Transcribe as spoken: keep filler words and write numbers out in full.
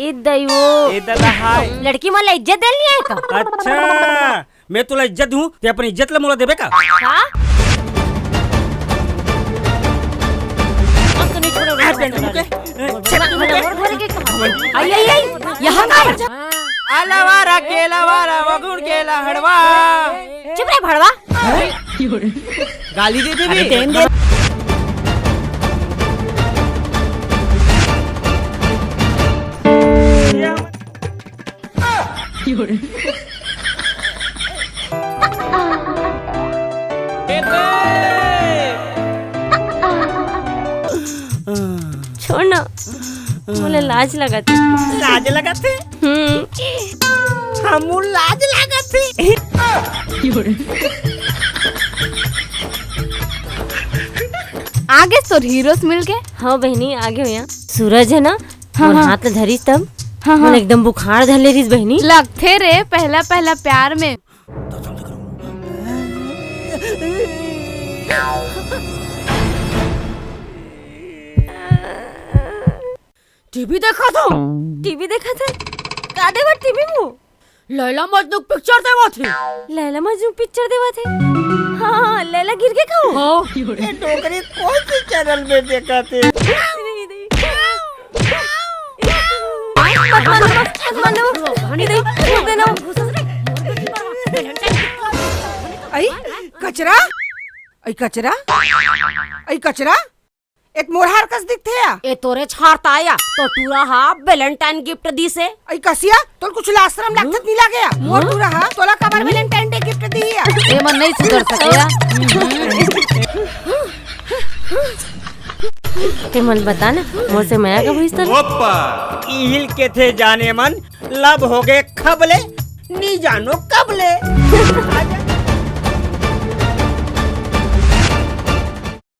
ए दई वो। ए ददा हाय। लड़की मन ला इज्जत देल नहीं आए का? अच्छा, मैं तोला इज्जत दूं, ते अपन इज्जत ला मोला देबे का? का? अब तो नहीं छोड़ो, आ, पेंट मुके। मोर घर के कहां? आई, आई, आई, यहां का है? आला वाला, केला वाला, वगुड़ केला हड़वा। चुप रे भड़वा। गाली दे दे अरे बे। तेन दे। छोड़ ना, मोला लाज लगत हे। लाज लगत हे? हम्म। हमू लाज लगत हे। आगे तोर हीरो से मिलके। हाँ बहिनी, आगे हो यहाँ। सूरज है ना, हाँ, मोर हाँ। हाथ ला धरिस तब, हाँ, मोला हाँ। एकदम बुखार धर ले रिस बहिनी। लगथे रे, पहला पहला प्यार में। टीवी देखत हो? टीवी देखत हे? का देवा टीवी में? लैला मजनू पिक्चर देवत हे। लैला मजनू पिक्चर देवत हे? हाँ, हाँ, लैला गिर के खाओ। हाँ। ये डोकरी कौन सी चैनल में देखत हे? मत मानो, मत मानो। नहीं, नहीं, छोड़ देना। आई, कचरा? आई, कचरा? आई, कचरा? ए त मोर हर कस दिखथे या? ए तोरे छारता या, तो टूरा हा Valentine gift दिस हे। आई कसिया, तोल कुछ ला आश्रम लागत नहीं लागे या? मोर टूरा हा, तोला काबर Valentine Day gift दी या? ए मन नहीं सुधर सके या। ते मन बता ना, मोर से मया कब होइस तोला? ओप्पा, इहिल के थे जाने मन, लब हो गए खबले, नी जानो कबले।